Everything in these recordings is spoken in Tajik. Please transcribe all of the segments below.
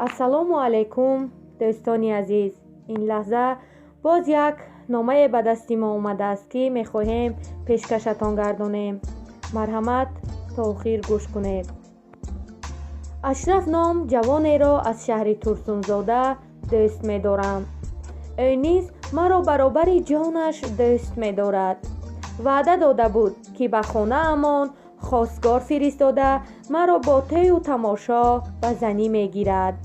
Ассалому алайкум, дӯстони азиз. Ин лаҳза боз як номае ба дасти мо омадааст, ки мехоҳем пешкашатон гардонем. Марҳамат, то охир гӯш кунед. Ашраф ном ҷавонеро аз шаҳри Турсунзода дӯст медорам. Ӯ низ маро баробари ҷонаш дӯст медорад. Ваъда дода буд, ки ба хонаамон хостгор фиристода, маро бо тӯю тамошо ба занӣ мегирад.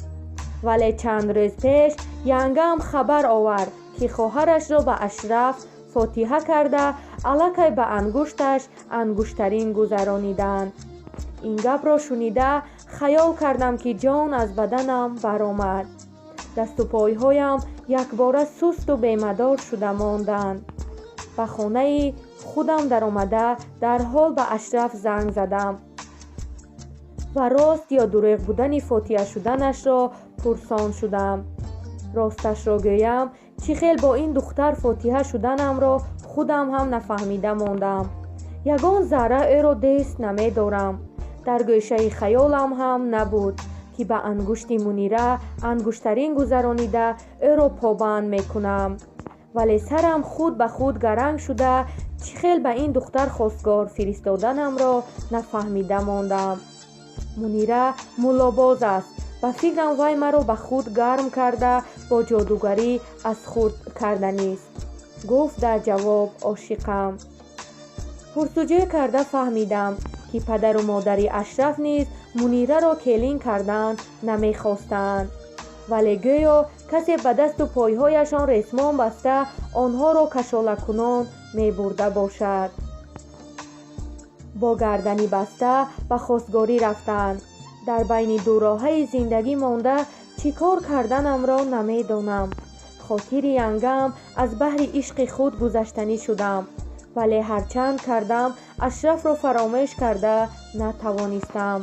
Вале чанд рӯз пеш янгаам хабар овард, ки хоҳарашро ба Ашраф фотиҳа карда, аллакай ба ангушташ ангуштарин гузарониданд. Ин гапро шунида, хаёл кардам, ки ҷон аз баданам баромад. Дасту пойҳоям якбора сусту бемадор шуда монданд. Ба хонаи худам даромада, дарҳол ба Ашраф занг задам ва рост ё дурӯғ будани фотиҳа шуданашро пурсон шудам. Росташро гӯям, чӣ хел бо ин духтар фотиҳа шуданамро худам ҳам нафаҳмида мондам. Ягон зарра ӯро дӯст намедорам. Дар гӯшаи хаёлам ҳам набуд, ки ба ангушти Мунира ангуштарин гузаронида, ӯро побанд мекунам. Вале сарам худ ба худ гаранг шуда, чӣ хел ба ин духтар хостгор фиристоданамро нафаҳмида мондам. Мунира муллобоз аст. Ба фикрам, вай маро ба худ гарм карда, бо ҷодугарӣ аз худ карданист. Гуфт дар ҷавоб: «Ошиқам». Пурсуҷӯй карда фаҳмидам, ки падару модари Ашраф низ Мунираро келин кардан намехостанд, вале гӯё касе ба дасту пойҳояшон ресмон баста, онҳоро кашолакунон мебурда бошад. Бо гардани баста ба хостгорӣ рафтанд. Дар байни дуроҳаи зиндагӣ монда, чӣ кор карданамро намедонам. Хотири янгаам аз баҳри ишқи худ гузаштанӣ шудам, вале ҳарчанд кардам, Ашрафро фаромӯш карда натавонистам.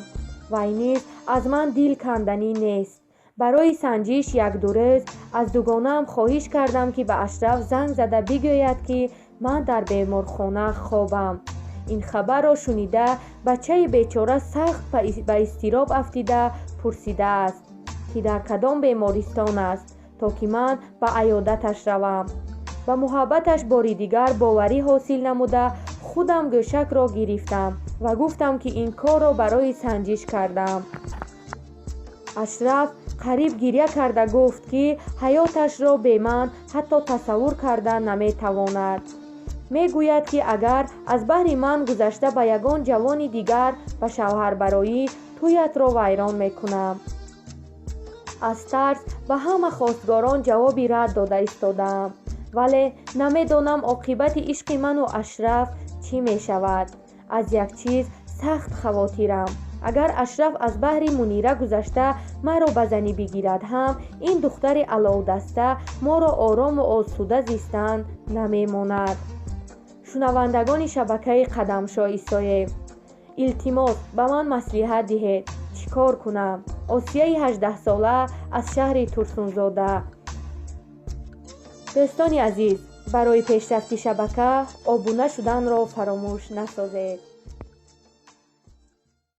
Вай низ аз ман дил канданӣ нест. Барои санҷиш якду рӯз аз дугонаам хоҳиш кардам, ки ба Ашраф занг зада бигӯяд, ки ман дар беморхона хобам. Ин хабарро шунида, бачаи бечора сахт ба изтироб афтида, пурсидааст, ки дар кадом бемористон аст, то ки ман ба аёдаташ равам. Ба муҳаббаташ бори дигар боварӣ ҳосил намуда, худам гӯшакро гирифтам ва гуфтам, ки ин корро барои санҷиш кардам. Ашраф қариб гиря карда гуфт, ки ҳаёташро бе ман ҳатто тасаввур карда наметавонад. Мегӯяд, ки агар аз баҳри ман гузашта ба ягон ҷавони дигар ба шавҳар бароӣ, тӯятро вайрон мекунам. Аз тарс ба ҳама хостгорон ҷавоби рад дода истодаам, вале намедонам, оқибати ишқи ману Ашраф чӣ мешавад. Аз як чиз сахт хавотирам: агар Ашраф аз баҳри Мунира гузашта маро ба занӣ бигирад ҳам, ин духтари аловдаста моро орому осуда зистан намемонад. Шунавандагони шабакаи Қадамшо Исоев, илтимос, ба ман маслиҳат диҳед, чӣ кор кунам? Осияи 18сола аз шаҳри Турсунзода. Дӯстони азиз, барои пешрафти шабака обуна шуданро фаромӯш насозед.